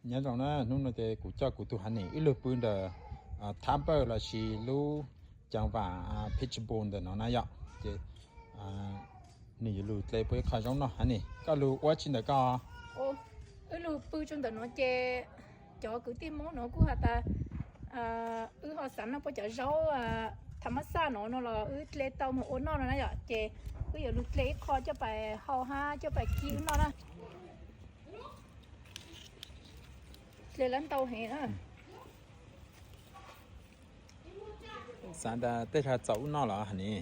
Nyob zoo na, hnub no ces kuv coj kuv tus honey wb lug pw ntawm Thab Npawj lossis lub ceev vam Pitbull ntawm no na yom. Ces nws yuav lug dle puab ib qho zaub noj. Honey, koj lug ua tsi ntawm koj? Wb lug pw rau ntawm no ces cov kwv tij Hmoob no kuj has tas wb ho xav noj puab cov zaub tha mab xaj no no los wb dle tau moog ua noj no na yom. Ces wb yuav lug dle ib qho coj pais hau hab coj pais kib wb noj na. Dle lab ntau heev na. Xav tas tej zaum txaus wb noj los honey?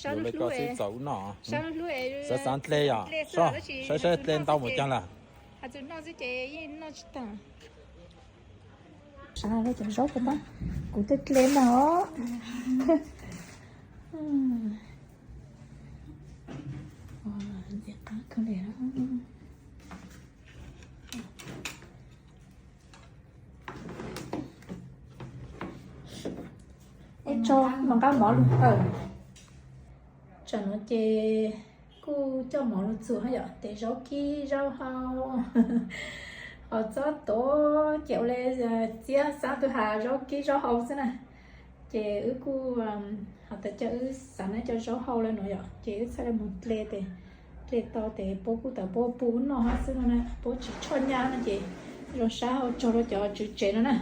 Yuav le koj xwb txaus wb noj. Xav xav dle yom, saib saib dle ntau npaum caag lawm. Has txug noj xwb ces yeej noj tsi taag. Saib cov zaub puas tau, kuv tej dle ntau os. Ntxim qab kawg li. Ib tso mam nqa mov lug. Tsam no ces kuj coj mov lug txug hab yom, tes zaub kib zaub hau, hov txob tuav ces ua le txiab xav tug has zaub kib zaub hau xwb na. Ces wb kuj has tas coj wb xav noj cov zaub hau le no yom, ces wb txhaj le moog dle tes, dle tau tes puab kuj tas puab pub wb noj hab xwb no na, puab tsi tshoj nyab no ces zoo sab hau tsaug rau cov tswv tsev no na.